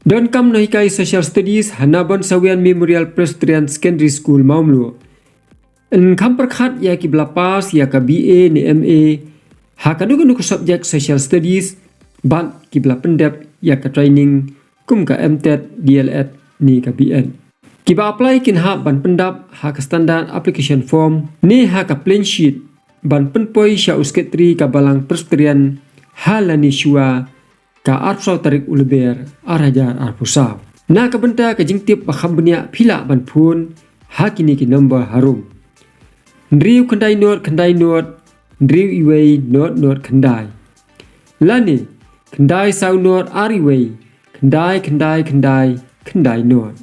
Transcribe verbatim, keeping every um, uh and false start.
Donkam nonghikai Social Studies ha Nabon Sawian Memorial Presbyterian Secondary School, Mawmluh, yn kham pyrkhat ïa kiba la pass ïa ka B A ne M A ha kano kano ka subject Social Studies, bad kiba la pyndep ïa ka training kum ka M.Ed, D.El.Ed ne ka B.Ed. Kiba apply kin hap ban pyndap ha ka standard application form ne ha ka plain sheet ban pynpoi sha u Secretary ka Balang Presbyterian ha lane shuwa ka arphew saw tarik u Lber ar hajar arphew saw. Na ka bynta ka jingtip ba kham bniah, phi lah ban phone ha kine ki number harum: hynriew khyndai nod khyndai nod hynriew iwei nod nod khyndai, lane khyndai saw nod ar iwei khyndai khyndai khyndai khyndai nod.